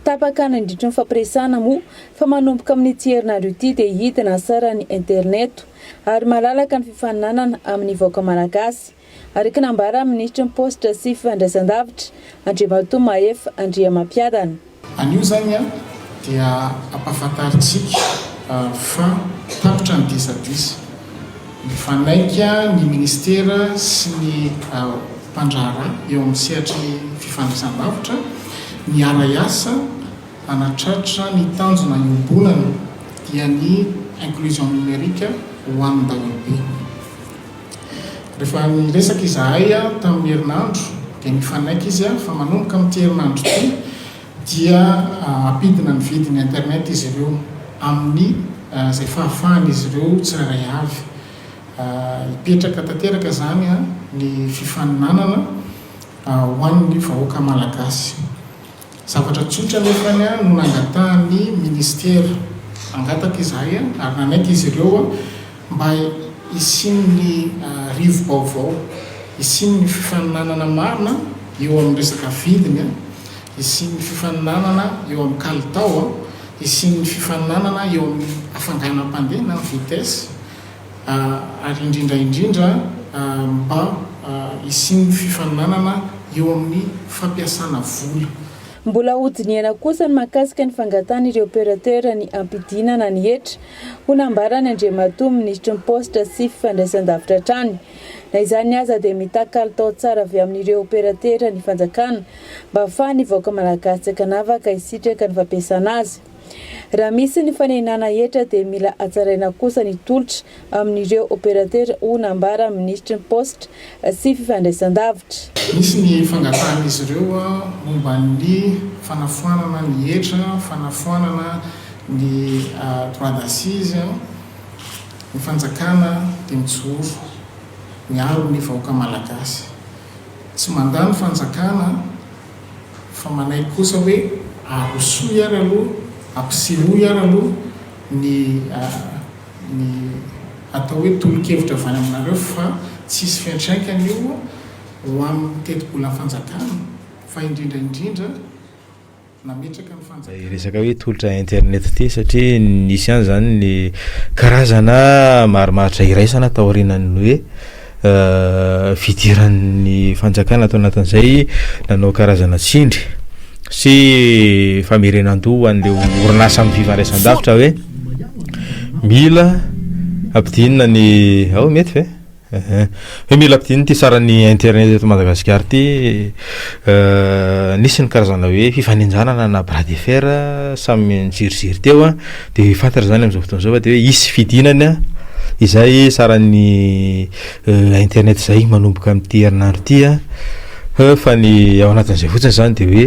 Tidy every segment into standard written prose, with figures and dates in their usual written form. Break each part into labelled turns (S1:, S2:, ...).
S1: Tapaka nandritry ny fampiresahana moa fa manomboka amin'ity herinandro ity dia hidina ny saran'ny internet ary malalaka ny fifaninanana amin'ny vahoaka malagasy, araka ny nambaran'ny minisitry ny paositra sy fifandraisandavitra, Andriamatoa Mahefa Andriamampiadana.
S2: Anio izany dia ampahafantarintsika fa tapitra ny disadisa. Nifanaiky ny minisitera sy ny mpandraharaha eo amin'ny sehatry ny fifandraisandavitra ny hiara-hiasa hanatratra ny tanjona iombonana dia ny inclusion numérique ho an'ny daholobe. Rehefa niresaka izahay tamin'ny herinandro dia nifanaiky izy fa manomboka amin'ity herinandro ity dia hampidina ny vidin'ny internet izy ireo amin'ny izay fahafahan'izy ireo tsirairay avy. Hipetraka tanteraka izany ny fifaninanana ho an'ny vahoaka malagasy. Zavatra tsotra anefa no nangatahan'ny minisitera. Nangataka izahay ary nanaiky izy ireo mba hisian'ny rivo-baovao, hisian'ny fifaninanana marina eo amin'ny resaka vidiny, hisian'ny fifaninanana eo amin'ny kalitao, hisian'ny fifaninanana eo amin'ny hafanganam-pandeha na vitesse ary indrindra indrindra mba hisian'ny fifaninanana eo amin'ny fampiasana vola.
S1: Mbola hodinihana kosa ny mahakasika ny fangatahan'ireo opérateur ny hampidinana ny hetra, ho nambaran'i Andriamatoa Minisitry ny Paositra sy Fifandraisandavitra hatrany. Na izany aza dia mitaky kalitao tsara avy amin'ireo opérateur ny fanjakana mba hahafahan'ny vahoaka malagasy tsy ankanavaka hisitraka ny fampiasana azy. Raha misy ny fanenana hetra dia mila hatsaraina kosa ny tolotra amin'ireo operatera hoy nambaran'ny minisitry ny paositra sy fifandraisandavitra.
S2: Nisy ny fangatahan'izy ireo momba ny fanafoanana ny hetra, fanafoanana ny droit d'assise. Ny fanjakana dia mijoro miaro ny vahoaka malagasy. Tsy mandà ny fanjakana. Fa manaiky kosa hoe arosoy ary aloha, ampisehoy ary aloha ny ny atao hoe tolo-kevitra avy any aminareo fa tsy hisy fiantraikany io ho amin'ny tetibolan'ny fanjakana fa indrindra indrindra nametraka ny fanjakana.
S3: Resaka hoe tolotra internet ity satria nisy ihany izany ny karazana marimaritra iraisana taorianan'ny hoe fidiran'ny fanjakana tao anatin'izay nanao karazana tsindry sy famerenan-doha ho an'ireo orinasa amin'ny fifandraisan-davitra hoe mila ampidinina ny ao mety ve? Hoe mila ampidinina ity saran'ny internet eto Madagasikara ity nisy ny karazana hoe fifanenjanana na bras de fer samy niziriziry teo an. Dia fantatra izany amin'izao fotoana izao fa dia hoe hisy fidinana izay saran'ny internet izay manomboka amin'ity herinandro ity an, fa ny ao anatin'izay fotsiny izany dia hoe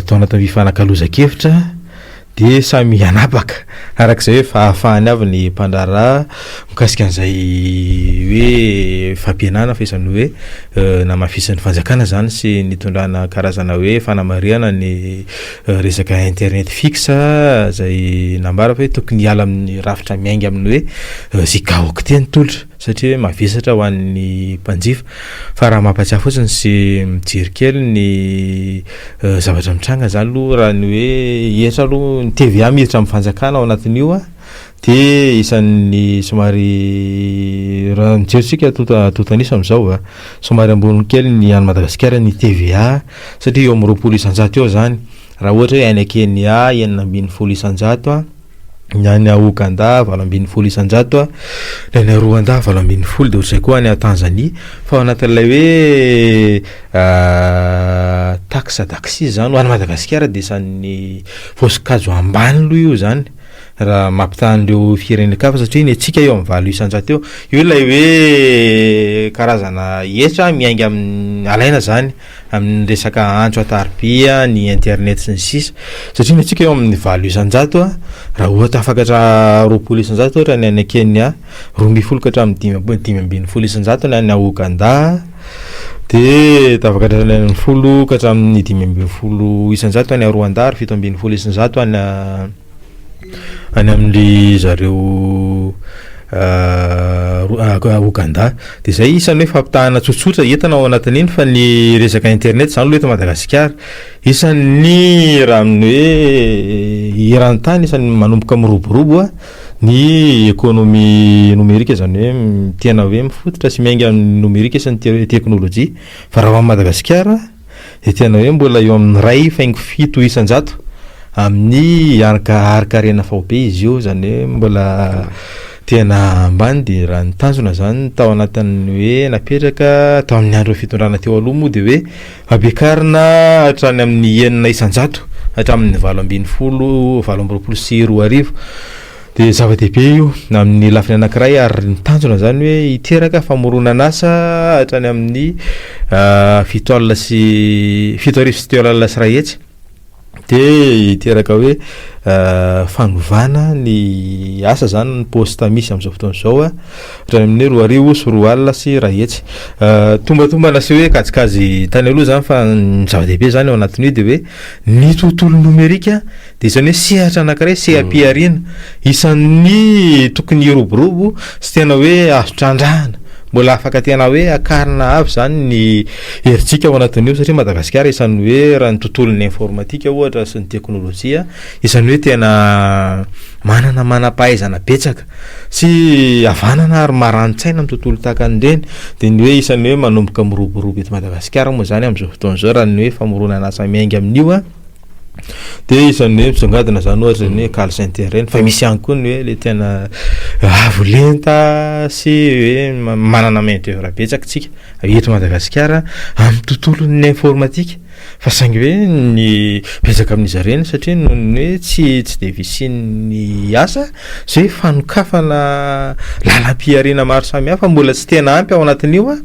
S3: tao anatin'ny fifanakalozan-kevitra dia samy hanapaka araka izay hoe fahafahany avy ny mpandraharaha mikasika an'izay hoe fampihenana fa isan'ny hoe namafisin'ny fanjakana izany sy nitondrana karazana hoe fanamarihana ny Resaka internet fixe izay nambara fa hoe tokony hiala amin'ny rafitra miainga amin'ny hoe gigaoctet ny tolotra satria hoe mavesatra ho an'ny mpanjifa fa raha mampatsiahy fotsiny sy mijery kely ny zavatra mitranga izany aloha raha ny hoe hetra aloha ny TVA miditra amin'ny fanjakana ao anatin'io a dia isan'ny somary raha mijery tsika antontan'isa amin'izao a somary ambony kely ny any Madagasikara ny TVA Satria eo amin'ny 20% eo izany, raha ohatra hoe any Kenya 16%, ny any Ouganda 18%, ny any Rwanda 18, dia ohatr'izay koa any Tanzania. Fa ao anatin'ilay hoe taxe d'accise izany ho an'i Madagasikara dia isan'ny voasokajy ho ambany aloha io izany raha mampitaha an'ireo firenen-kafa satria ny antsika eo amin'ny 8% eo. Io ilay hoe karazana hetra miainga amin'ny alaina izany. amin'ny resaka antso an-tarobia, ny internet sy ny sisa satria ny antsika eo amin'ny 8% a, raha ohatra tafakatra 20% ohatra ny any Kenya, 12 ka hatramin'ny 15% ny any Ouganda, de tafakatra any amin'ny 10 ka hatramin'ny 15% any Rwanda ary 17% any any amin-dry zareo. Ouganda. Dia izay isan'ny hoe fampitahana tsotsotra entana ao anatin'iny fa ny resaka internet izany aloha eto Madagasikara isan'ny raha amin'ny hoe eran-tany isan'ny manomboka miroborobo ny économie nomerika izany hoe tena hoe mifototra sy miainga amin'ny nomerika sy ny teknolojia fa raha ho an'i Madagasikara dia tena hoe mbola eo amin'ny 1.7% amin'ny harin-karena faobe izy io, izany hoe mbola tena ambany dia raha ny tanjona izany tao anatin'ny hoe napetraka tao amin'ny andron'ny fitondrana teo aloha moa dia hoe ampiakarina hatrany amin'ny 6% hatramin'ny 18 2028. Dia zava-dehibe io amin'ny lafiny anankiray ary ny tanjona izany hoe hiteraka famoronan'asa hatrany amin'ny 170 170 dia hiteraka hoe fanovana ny asa izany ny poste misy amin'izao fotoana izao a, hatrany amin'ny 120 201. Tombatombana sy hoe kajikajy tany aloha izany fa ny zava-dehibe izany ao anatin'io dia hoe ny tontolo nomerika Dia izany hoe sehatra anankiray, seha-pihariana, isan'ny tokony hiroborobo sy tena hoe azo trandrahana. Mbola afaka tena hoe akarina avy izany ny herijika ao anatin'io satria Madagasikara isan'ny hoe raha ny tontolon'ny informatika ohatra sy ny teknolojia, isan'ny hoe tena manana manam-pahaizana betsaka sy havanana ary marani-tsaina amin'ny tontolo tahaka an'ireny. Dia ny hoe isan'ny hoe manomboka miroborobo eto Madagasikara moa izany amin'izao fotoana izao raha ny hoe famoronana asa miainga amin'io an. De isan'ny hoe misongadina zany ohatra ny hoe call center ireny fa misy ihany koa ny hoe le tena avo lenta sy hoe manana main d'oeuvre betsaka tsika eto Madagasikara amin'ny tontolon'ny informatika fa saingy hoe ny betsaka amin'izy ireny satria noho ny hoe tsy tsy de fisian'ny asa sy hoe fanokafana lalam-pihariana maro samihafa mbola tsy tena ampy ao anatin'io an.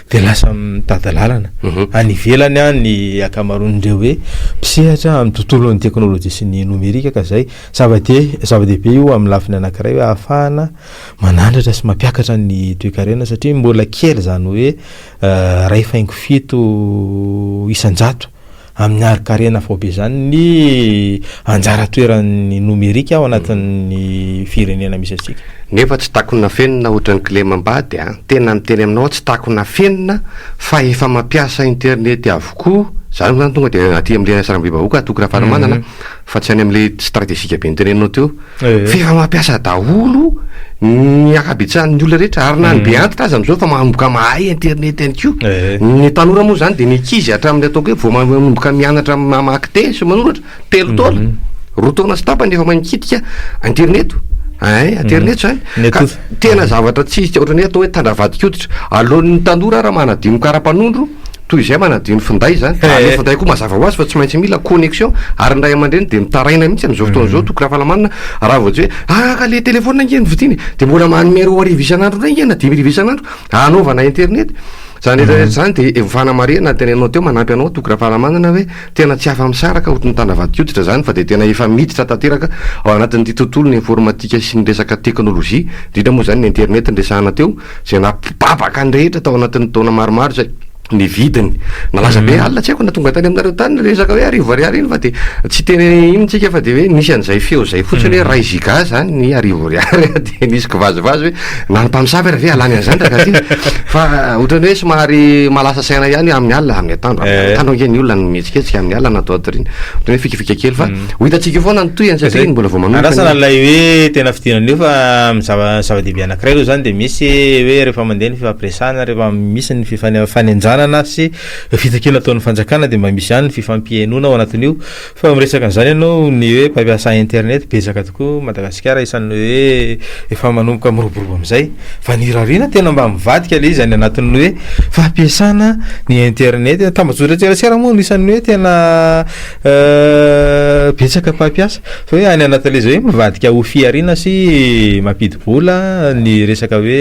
S3: dia lasa mitady lalana any ivelany any ny ankamaroan'ireo hoe mpisehatra amin'ny tontolon'ny teknolojia sy ny nomerika ka izay zava-de zava-dehibe io amin'ny lafiny anankiray hoe ahafahana manandratra sy mampiakatra ny toekarena satria mbola kely izany hoe 1.7% amin'ny harin-karena faobe izany ny anjara toeran'ny nomerika ao anatin'ny firenena misy antsika.
S4: Nefa tsy takona afenina ohatran'ny kilemam-bady a! Tena miteny aminao aho tsy takona afenina fa efa mampiasa internet avokoa, zany moa zany tonga dia aty amin'ilay asarambem-bahoaka Toky Rafalimanana fa tsy any amin'ilay stratégique be noteneninao teo. Fa efa mampiasa daholo ny ankabetsahan'ny olona rehetra ary na ny be antitra aza amin'izao efa manomboka mahay internet ihany koa. Ny tanora moa izany dia ny ankizy hatramin'ny ataoko hoe vao manomboka mianatra mamaky teny sy manoratra, 3 taona, 2 taona sy tapany efa mahay mikitika internet. Ay, internet izany. Ka tena zavatra tsy ohatran'ny hoe atao hoe tandra-vadin-koditra. Aleon'ny tanora ary manadino kara-panondro Toy izay manadio ny finday izany, ary ny finday koa mazava ho azy fa tsy maintsy mila connexion, ary ny ray aman-dreny dia mitaraina mihitsy amin'izao fotoana izao, Toky Rafalamanana, raha vao tsy hoe ah ka le téléphone ange no vidiana e, dia mbola manome 2000 isan'andro indray ange na 5000 isan'andro hanaovana internet. Izany rehetra rehetra izany dia fanamarihana ny teneninao teo manampy anao Toky Rafalamanana hoe tena tsy afa-misaraka ohatry ny tandra vadin-koditra izany fa dia tena efa miditra tanteraka ao anatin'ity tontolon'ny informatika sy ny resaka teknolojia, indrindra moa izany ny internet noresahana teo, Izay nampibabaka ny rehetra tao anatin'ny taona maromaro izay ny vidiny. Nalaza be alina, tsy haiko na tonga tany aminareo tany ny resaka hoe 1000 ariary iny fa dia tsy hiteny inona tsika fa dia hoe nisy an'izay feo izay fotsiny hoe iray giga izany ny 1000 ariary dia nisy kivazivazy hoe na ny mpamosavy ary ve halany an'izany raha ty fa ohatran'ny hoe somary mahalasa saina ihany hoe amin'ny alina, amin'ny atoandro, amin'ny atoandro ange ny olona no mihetsiketsika, amin'ny alina na atoandro iny. Ohatran'ny hoe fikafika kely fa Ho hitantsika eo foana ny tohiny satria iny mbola vao manomboka.
S3: Andrasana ilay hoe tena fidirana eo fa amin'ny zava-dehibe anankiray aloha izany dia misy hoe rehefa mandeha ny fifampiresahana, rehefa misy ny fanenjanana sy fitakiana ataon'ny fanjakana dia mba misy ihany ny fifampihainoana ao anatin'io. Fa miresaka an'izany ianao ny hoe mpampiasa internet betsaka tokoa Madagasikara isan'ny hoe efa manomboka miroborobo amin'izay. Fa ny irariana tena mba mivadika ilay izy any anatin'ny hoe fampiasana ny internet. Tambajotran-tserasera moa no isan'ny hoe tena Betsaka mpampiasa fa hoe any anatin'ilay izy hoe mivadika ho fihariana sy mampidi-bola ny resaka hoe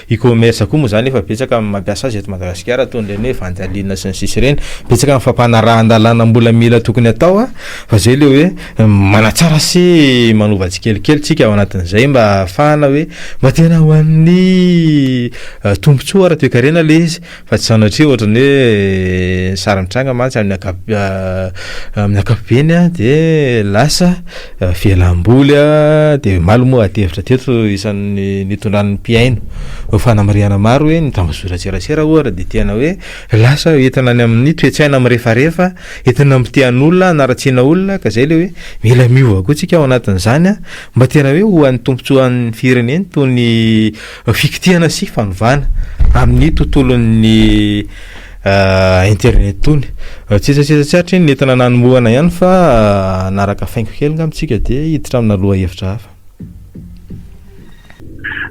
S3: e-commerce koa moa zany efa betsaka ny mampiasa azy eto Madagasikara. Madagasikara toy ireny hoe vanjalina sy ny sisa ireny. Betsaka ny fampanarahan-dalàna mbola mila tokony atao fa zay le hoe manatsara sy manova tsikelikely tsika ao anatin'izay mba ahafahana hoe mba tena ho an'ny tombontsoa ara-toekarena le izy Fa tsy sanatria ohatran'ny hoe ny sary mitranga mantsy amin'ny ankap- amin'ny ankapobeny a de lasa fialam-boly a, de omaly moa ady hevitra teto isan'ny nitondran'ny mpihaino fanamarihana maro hoe ny tambazotran-tserasera ohatra de tena hoe lasa entina any amin'ny toe-tsaina mirefarefa, entina ampitehan'olona, anaratsiana olona ka zay le hoe mila miova koa tsika ao anatin'izany a, mba tena hoe ho an'ny tombontsoan'ny firenena toy ny Fikitihana sy fanovana amin'ny tontolon'ny internet itony. Tsetsatsetsa tsy aritra iny nentina nanombohana ihany fa hanaraka faingo kely angamba tsika dia hiditra amina lohahevitra hafa.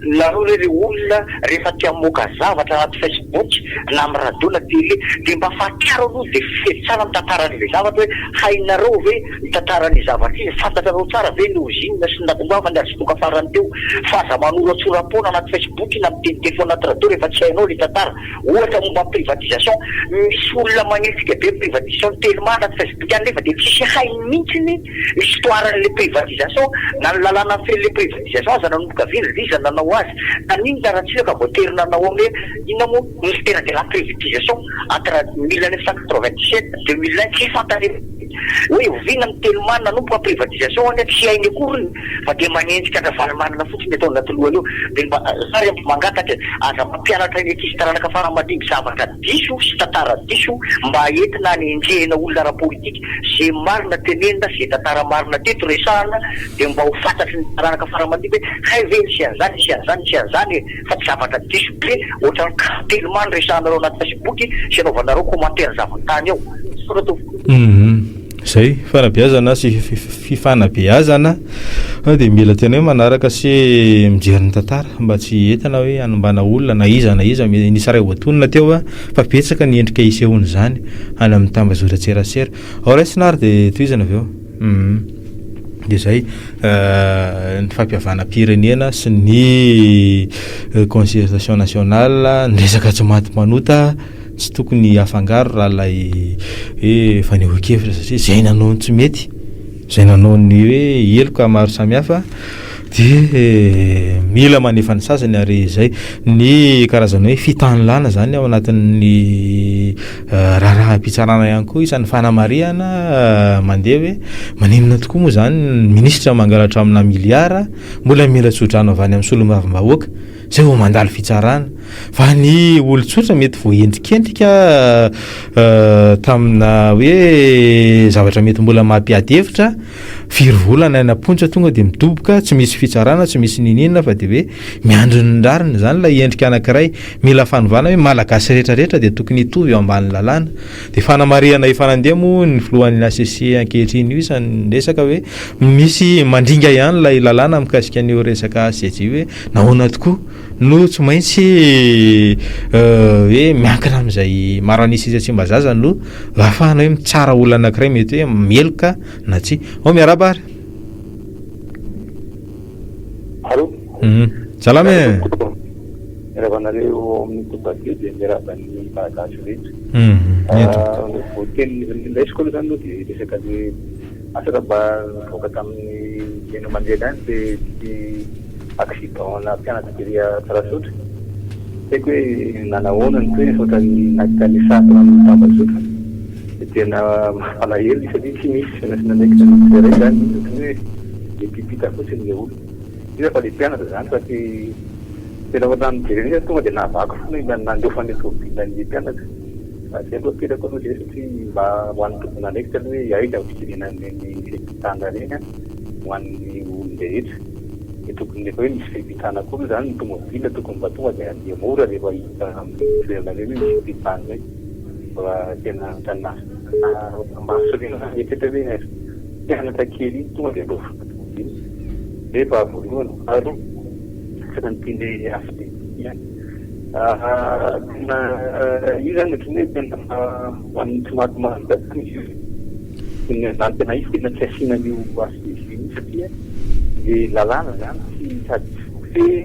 S5: Nareo re ry olona rehefa te hamoaka zavatra anaty Facebook na amin'ny radio na télé dia mba fantaro aloha dia feno tsara ny tantaran'ilay zavatra hoe hainareo ve ny tantaran'io zavatra io, fantatrareo tsara ve ny ozinina sy ny nahatongavany ary tsy tonga farany teo fa aza manoratsoram-poana anaty Facebook na miteniteny foana anaty radio rehefa tsy hainao ilay tantara. Ohatra momba ny privatisation, misy olona manenjika be ny privatisation ny telma anaty Facebook any nefa dia tsisy hainy mihitsy ny histoire an'ilay privatisation na ny lalàna mifehy an'ilay privatisation aza nanomboka avy iza iza nanao azy. Naninona Ratsiraka voatery nanao hoe inona moa ministère de la privatisation entre 1997 2001 tsy fantany. Hoe oviana ny telma nanomboka privatisation anie tsy hainy akoriny fa dia manenjika an-dRavalomanana fotsiny atao anaty lohany eo. Dia mba za re mba mangataka e, aza mampianatra ny ankizy taranaka fara aman-dimby zavatra diso sy tantara diso mba entina hanenjehina olona ara-politika. Ze marina tenenina, ze tantara marina teto resahana dia mba ho fantatry ny taranaka fara aman-dimby hoe hay ve nisy an'izany, nisy an'izany, nisy an'izany e! Fa tsy zavatra diso be ohatran'ny cas telma no resahanareo anaty facebook sy anaovanareo commentaire zavon-tany ao. Misaotra tompoko.
S3: Humm zay, fanabeazana sy fifanabeazana dia mila tena hoe manaraka sy mijery ny tantara mba tsy entina hoe hanombana olona na iza na iza, nisy ray voatonona teo fa betsaka ny endrika isehoan'izany any amin'ny tambazotran-tserasera. Ao raisina ary dia tohizana avy eo. Humm dia zay ny fampihavanam-pirenena sy ny concertation nationale, ny resaka tsy maty manota. Tsy tokony hafangaro raha ilay hoe fanehoan-kevitra satria izay nanao ny tsy mety, izay nanao ny hoe heloka maro samihafa dia mila manefa ny saziny ary izay ny karazana hoe fitanilana izany ao anatin'ny raharaham-pitsarana ihany koa isan'ny fanamarihana mandeha hoe maninona tokoa moa izany ny minisitra mangalatra amina miliara mbola mila tsodrano avy any amin'ny solombavambahoaka Zay vao mandalo fitsarana. Fa ny olon-tsotra mety voaendrikendrika tamina hoe zavatra mety mbola mampiady hevitra, firy volana any am-ponja tonga dia midoboka, tsy misy fitsarana, tsy misy niniana fa dia hoe miandry ny rariny. Izany ilay endrika anankiray mila fanovana hoe Malagasy rehetra rehetra dia tokony hitovy eo ambany lalàna. Dia fanamarihana efa nandeha moa ny filohan'ny HCC ankehitriny io isan'ny niresaka hoe misy mandringa ihany ilay lalàna mikasika an'io resaka HCJ io hoe Nahoana tokoa no tsy maintsy hoe miankina amin'izay maro an'isa etsy Tsimbazaza no ahafahana hoe mitsara olona anankiray mety hoe meloka na tsia. Ao miarahaba ary.
S6: Allô?
S3: Salama e.
S6: Miarahaba anareo ao amin'ny Top Radio dia miarahaba ny Malagasy rehetra. Voateny raisiko aloha izany aloha dia resaka le asa raha mba nivoaka tamin'ny haino aman-jery ihany le petit accident na mpianatra tery Tsarasaotra. Tsy haiko hoe nanahoana ny tohiny fa ohatran'ny nahita ny sary tao amin'ny tambajotra. Dia tena mampalahelo satria tsy misy fandraisana andraikitra ny tsirairay izany, ohatran'ny hoe mipipita fotsiny ilay olona. Indrindra fa ilay mpianatra izany fa tsy tena ohatran'ny mijery an'iny aho tonga dia nahavaky fo ilay nandefa an'ilay tomobilina an'ilay mpianatra. Fa izay aloha apetrako aloha izay satria mba ho an'ny tompon'andraikitra aloha hoe aiza no fijerena an'ireny fiampitana ireny ho an'ny olon-drehetra. Dia tokony rehefa hoe misy fiampitana koa aloha izany ny tomobilina tokony mba tonga dia handeha mora rehefa hita amin'ny toerana ireny hoe misy fiampitana ireny. Fa tena ohatran'ny mahasorena izany mieritreritra hoe mpianatra kely iny tonga dia lofona tomobilina. Nefa voalohany faharoa tsy nantian'ilay HCJ ihany. Tena io zany ohatran'ny hoe tena ho an'ny tsy maty manota zany izy io. Tena na ny tena izy tena tsy asiana an'io HCJ io satria le lalàna zany tsy sady tsy voafehy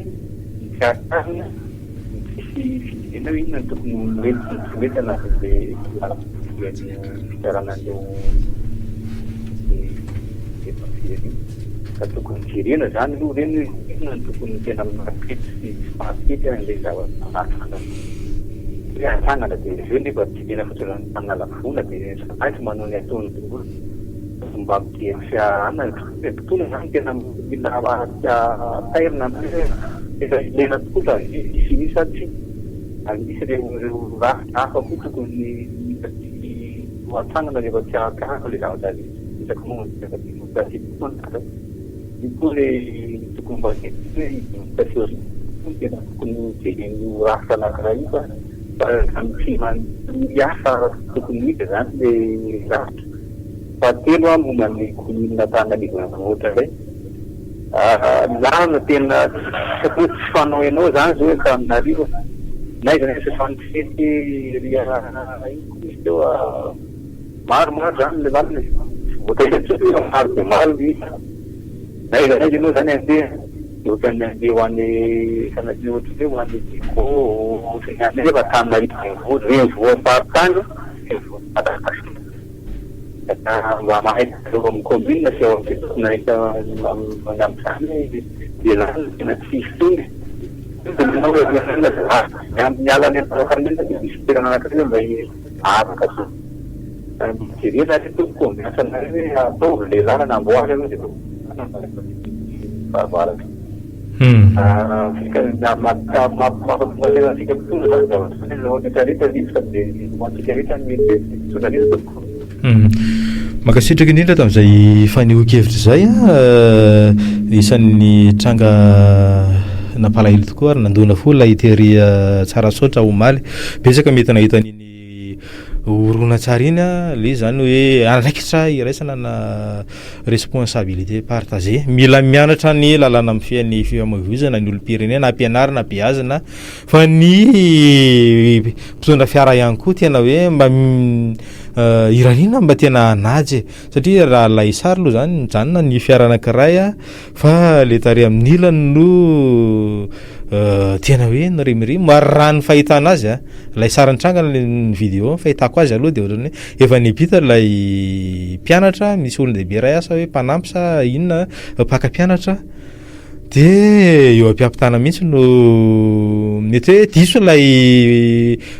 S6: no tsy arahina no tsisy fijirena. Jerena hoe inona no tokony ho mety sy ny tsy mety anatin'ilay fitsarana an'io eto amin'ny firenena. Ka tokony jerena izany aloha ireny hoe inona no tokony tena mampety sy tsy mampety an'ilay zavatra atsangana. Hoe atsangana dia avy eo nefa jerena fotsiny ny mpanala vola dia tsy maintsy manao ny ataony daholo. Tokony mba mijery fiarahana ny mpitondra. Mpitondra izany tena mila tairina amin'ny hoe tena ilaina tokoa va ve ity io sa tsia. Ary misy ireo ireo rafitra hafa koa tokony mila tsy ho atsangana rehefa tsy ampy ilay zavatra resaka momba ny resaka demokrasia koa ny zareo. Io koa ilay tokony mba jerena hoe demokrasia no tena tokony ho jeren'io rafitra anankiray io fa fa tsy miasa araka ny tokony ho izy izany ilay rafitra. Fahatelo an, momba ny commune Antananarivo Renivohitra indray. Lalana tena satria tsy fanao ianao izany izao Antananarivo. N'aiza n'aiza efa nifety ery ino koa izy teo maromaro izany ilay lalana e. Tsy voataisa intsony fa maro dia maro ilay izy. N'aiza n'aiza ianao izany andeha dia ohatran'ny andeha ho any sanatria ohatran'ny hoe ho any Diego ohatran'ny any nefa Antananarivo Renivohitra, renivohim-paritany, renivohitr'i Madagasikara. Mba mahay eo amin'ny commune sy ao amin'ny tompon'andraikitra amin'izany hoe le lalana tena tsy hisy intsony. Miala any Antananarivo dia misy toerana anankiray mba araka be. Jerena re tompoko miasa anareo hoe ataovy le lalana amboary aloha dia fahavaratra. Mampatonga antsika mpitondra zany zavatra zany zao rehetra rehetra rivotra dia ho antsika rehetra ny mety mpitondra rehetra tompoko.
S3: Mankasitraka indrindra tamin'izay fanehoan-kevitra izay. Isan'ny tranga nampalahelo tokoa ary nandona fo ilay tery Tsarasaotra omaly. Betsaka mety nahita an'iny horonantsary iny, ilay izy izany hoe andraikitra iraisana na responsabilité partagée. Mila mianatra ny lalàna mifehy ny fifamoivoizana ny olom-pirenena, ampianarina, beazina fa ny mpitondra fiara ihany koa tena hoe mba irariana mba tena hanaja e, satria raha ilay sary aloha izany mijanona ny fiara anankiray fa ilay tary amin'ny ilany no tena hoe nirimorimo ary raha ny fahitana azy a, ilay sary nitranga ny vidéo ny fahitako azy aloha dia ohatran'ny hoe efa niampita ilay mpianatra, misy olon-dehibe iray asa hoe mpanampy sa inona mpaka mpianatra dia eo am-piampitana mihitsy no mety hoe diso ilay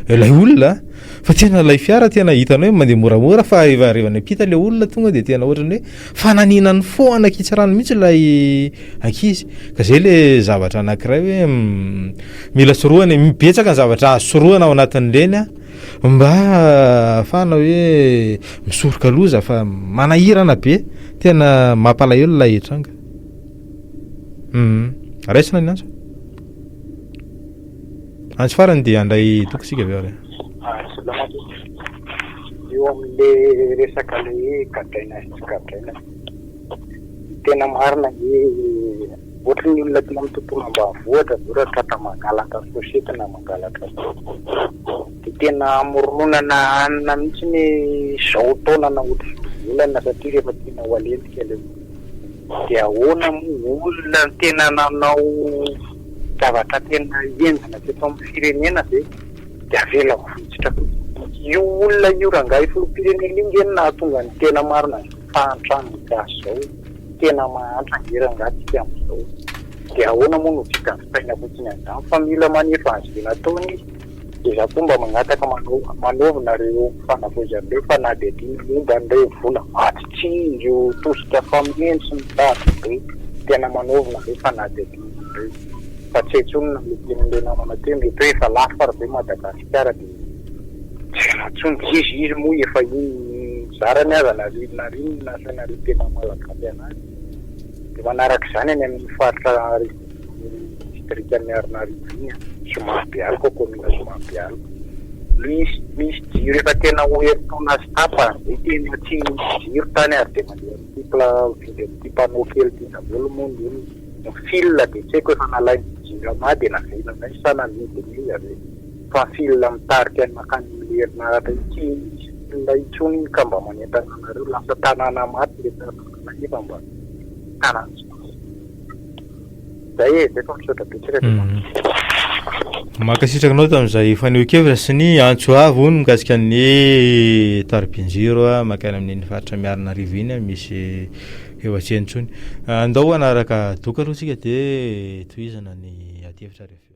S3: ilay olona fa tena ilay fiara tena hitanao hoe mandeha moramora fa rehefa rehefa niampita ilay olona tonga dia tena ohatran'ny hoe fananiana ny foana ankitsirano mihitsy ilay ankizy ka zay le zavatra anankiray hoe mila sorohana e, betsaka ny zavatra azo sorohana ao anatin'ireny a mba ahafahana hoe misoroka loza fa manahirana be, tena mampalahelo ilay tranga. Raisina ny antso. Antso farany dia handray toko isika avy eo ary.
S7: Salama tompoko. Eo amin'le resaka le hoe gadraina sy tsy gadraina. Ny tena marina ange ohatry ny olona aty amin'ny tontolo ambanivohitra zao raha tratra mangalatra sosety na mangalatra dia tena hamoronana hanina mihitsy ny zao taona na ohatry ny volana satria rehefa tiana ho alentika ilay olona. Dia ahoana moa olona tena nanao zavatra tena henjana teto amin'ny firenena ve dia avela ho votsotra fotsiny. Io olona io rangahy filoham-pirenena io nge no nahatonga ny tena marina izao fahantran'ny gasy izao e. Tena mahantra ange rangahy tsika amin'izao e. Dia ahoana moa no vitan'ny saina fotsiny an'izany fa mila manefa an'izay nataony izy. Dia za koa mba mangataka manao manaovy nareo fanavaozana ireo fanadihadiana momba an'ireo vola vatsy tsinjo, tosika fameno sy ny tariny be. Tena manaovy nareo fanadihadiana an'ireo. Fa tsy hay intsony na le tenin'le namana teo mety hoe efa lafo ary ve Madagasikara dia tsy hainao intsony. Izy izy moa efa iny zarany aza nariany nariany ny nationalité maha malagasy anazy. Dia manaraka izany any amin'ny faritra distrikan'i Miarinarivo iny an, Somarobealoka, commune Somarobealoka. Misy misy jiro efa tena ho herintaona sy tapany izay tena tsy nisy jiro tany ary dia mandeha amin'ity pla- mividy amin'ity panneau kely ity daholo moa ny olona. Ny fil dia tsy haiko efa nalain'ny jirama dia navelanay sa namidinay avy eo. Fa fil mitarika ny mankany amin'ilay herinaratra iny tsy misy fil intsony iny ka mba manentana anareo lasa tanàna maty ilay tanàna nefa mba tanàna tsy misy. Zay e, zay fa misaotra betsaka dia mankasitraka.
S3: Mankasitraka anao tamin'izay fanehoan-kevitra sy ny antso avo hono mikasika ny tarobin-jiro mankany amin'iny faritra Miarinarivo iny misy eo an-tsena intsony. Andao hanaraka doka aloha isika dia tohizana ny adihevitra rehefa avy eo.